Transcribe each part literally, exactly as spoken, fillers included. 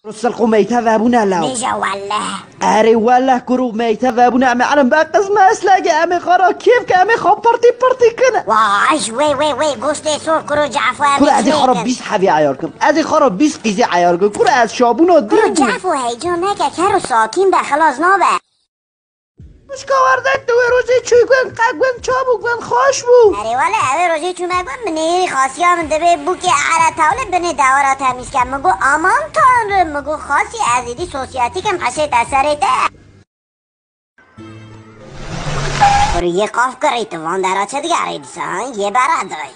Rusilqû meyte vebûne law. Bêje welleh. Erê welleh kuro meyte vebûne, em ê elim be qizme eslege, em ê xara kêf ke, em ê xwe pirtî pirtî kine. Vay, wê, wê, wê, goştê sor kuro cafo em Kuro ê ez ê xara çêkin. Bîst hevî eyar kim. Ez ê xara bîst qîzê eyar kim. Kuro ez şabûna Kuro dî bû. Cafo heyecan neke, kero sakin be, xilas nabe. Wişka werdek di wê rojê çû gund, qe gund çabû, gund xweş bû. Erê wele, ew ê rojê çûme gund, min ê xasiya min dibê bûkê ere tawlê binê dewara temîz ke. Min got, "Aman Tanrım," min got, "Xasî, ez êdî sosyetîk im, hişê te serê te." Kuriyê qaf kirî, tu van dera çi digerî dîsa, ha? Yê bera doy.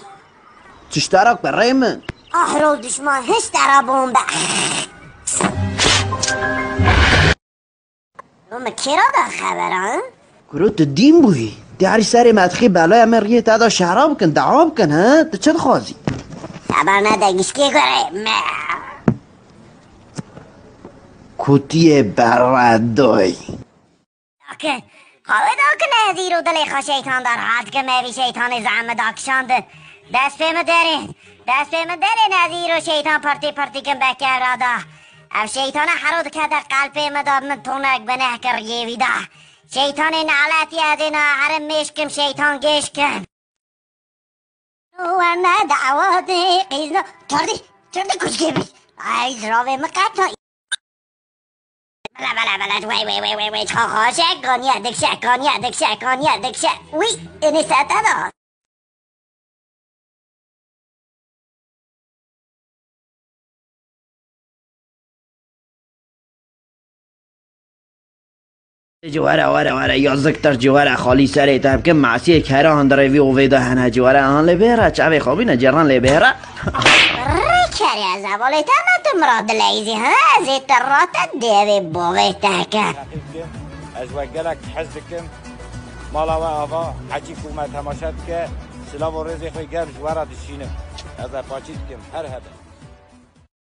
Çi ji te re kirê min? Ah, rol düşman, hiç te re bombe. Min kêra da xebera, ha? Kuro tu dîn bûyî. Diarî serê me dixî belaya me riyê te da şehra bikin, dawa bikin, ha? Tu çi dixwazî? Xeber nede gişkê gure. Me. Kutiyê beredoy. Dakin. Qawê dakin ez îro dilê xwe şeytan da rahat kim, evî şeytanê zehme da kişandin. Dest pê min derên. Dest pê min derên ez îro şeytan pirtî pirtî kim bekevra da. Ev şeytana hero dikete qelpê min da min tonek bineh kir yê wî da. Şeytanê naletî ez ê naherim mêş kim şeytan gêş kim. Wene dawatê qîzno. Çardî, çardî kuşkê bî. Ay, ziravê min qetna. Bele, bele, bele, wey, wey, wey, wey, wey, çaxa şek, kaniye dikşe, kaniye dikşe, kaniye dikşe. Wî, ênê sete da. Ci were, were, were, yazıktır ci were, xalî serê te bikin, masiyê kere han dirê vî ovê de hene ci were, han lê bêre, çavê xwe bîne, cêran lê bêre. Rê kerê ez hevalê te me tu min re dileyîzî, ha? Ez ê te rate devê bavê te ke. Raqîb kim, ez we gelek hez dikim. Mala we ava, heçî ku me temaşe dike, silav û rêzê xwe germ ji we re dişînim. Ez ê paçî dikim, her hebe.